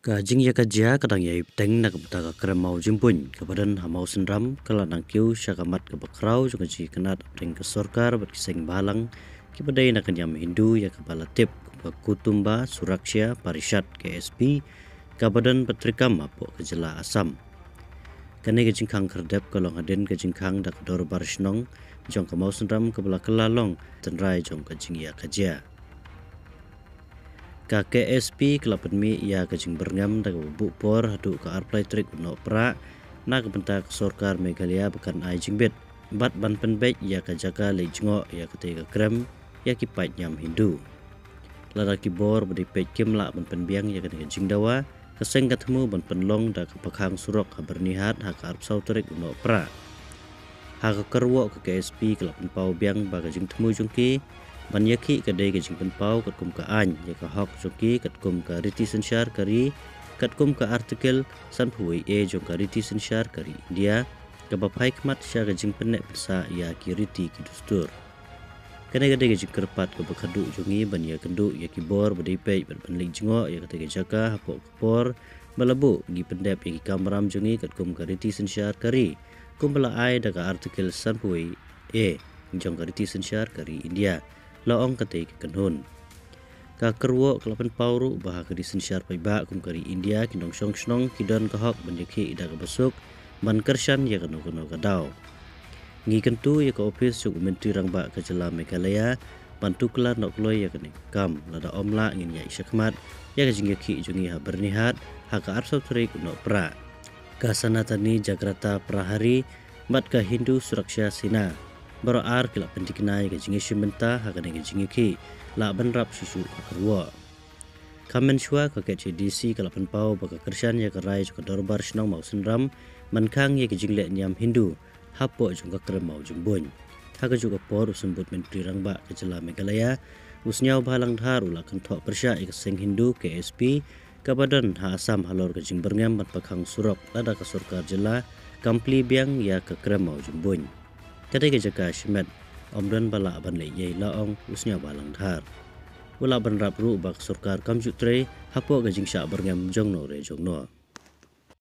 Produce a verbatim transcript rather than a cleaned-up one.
Ka jingïakajia ka dang ïai bteng na ka bynta ka krem mawjymbuiñ kaba don ha Mawsynram, ka la nang kiew sha ka mat kaba khraw jong ka jingïakynad hapdeng ka sorkar bad ki seng bhalang kiba dei na ka niam Hindu, ïa kaba la tip kum ka Kutumba Suraksha Parishad, K S P, kaba don bad treikam hapoh ka jylla Assam. Kane ka jingkhang khyrdep ka long hadien ka jingkhang da ka Dorbar Shnong jong ka Mawsynram kaba la kylla long tynrai jong ka jingïakajia. Ka K S P ka la pynmih ïa ka jingbyrngem da kaba buh por haduh ka arphew lai tarik u Nohprah na ka bynta ka sorkar Meghalaya ba kan ai jingbit bad ban pynbeit ïa ka jaka leit jngoh ïa katei ka krem ïa ki paid niam Hindu. Lada ki bor ba dei peit kim lah ban pynbiang ïa kane ka jingdawa, ka seng ka thmu ban pynlong da ka pakhang surok ha Byrnihat ha ka arphew saw tarik u Nohprah. Ha ka kyrwoh ka K S P ka la pynpaw biang ba ka jingthmu jong ki ban ïakhih ka dei ka jingpynpaw katkum ka aiñ ïa ka hok jong ki katkum ka riti synshar ka ri, katkum ka Article sanphew wei A jong ka riti synshar ka ri India, kaba phai khmat sha ka jingpynneh pynsah ïa ki riti ki dustur. Kane ka dei ka jingkyrpad kaba khadduh jong ngi ban ïakynduh ïa ki bor ba dei peit bad ban leit jngoh ïa katei ka jaka hapoh ka por ba la buh, ngi pyndep ïa ki kamram jong ngi katkum ka riti synshar ka ri, kumba la ai da ka Article sanphew wei A jong ka riti synshar ka ri India, la ong katei ka kynhun. Ka kyrwoh ka la pynpaw ruh ba ha ka ri synshar paidbah kum ka ri India, ki nongshong shnong ki don ka hok ban ïakhih da kaba suk ban kyrshan ïa kano kano ka daw. Ngi kyntu ïa ka ophis jong u Myntri Rangbah ka jylla Meghalaya ban tuklar noh kloi ïa kane ka kam, lada ym lah ngin ïaid shakhmat ïa ka jingïakhih jong ngi ha Byrnihat ha ka arphew saw tarik u Nohprah. Ka Sanatani Jagrata Prahari bad ka Hindu Suraksha Sena baroh ar ki la pynthikna ïa ka jingïashim bynta ha kane ka jingïakhih, lah ban rap shuh shuh ka kyrwoh. Ka mynshuwa ka K H A D C ka la pynpaw ba ka kyrshan ïa ka rai jong ka Dorbar Shnong Mawsynram ban khang ïa ka jingleh niam Hindu hapoh jong ka krem mawjymbuiñ. Ha kajuh ka por u Symbud Myntri Rangbah ka jylla Meghalaya, u Sniawbhalang Dhar, u la kynthoh pyrshah ïa ka seng Hindu K S P kaba don ha Assam halor ka jingbyrngem ban pakhang surok lada ka sorkar jylla kam plie biang ïa ka krem mawjymbuiñ. Ka dei ka jaka shimet, ym don ba lah ban leit ïeng, la ong u Sniawbhalang Dhar. U lah ban rap ruh ba ka sorkar kam ju trei hapoh ka jingshah byrngem jong no re jong no.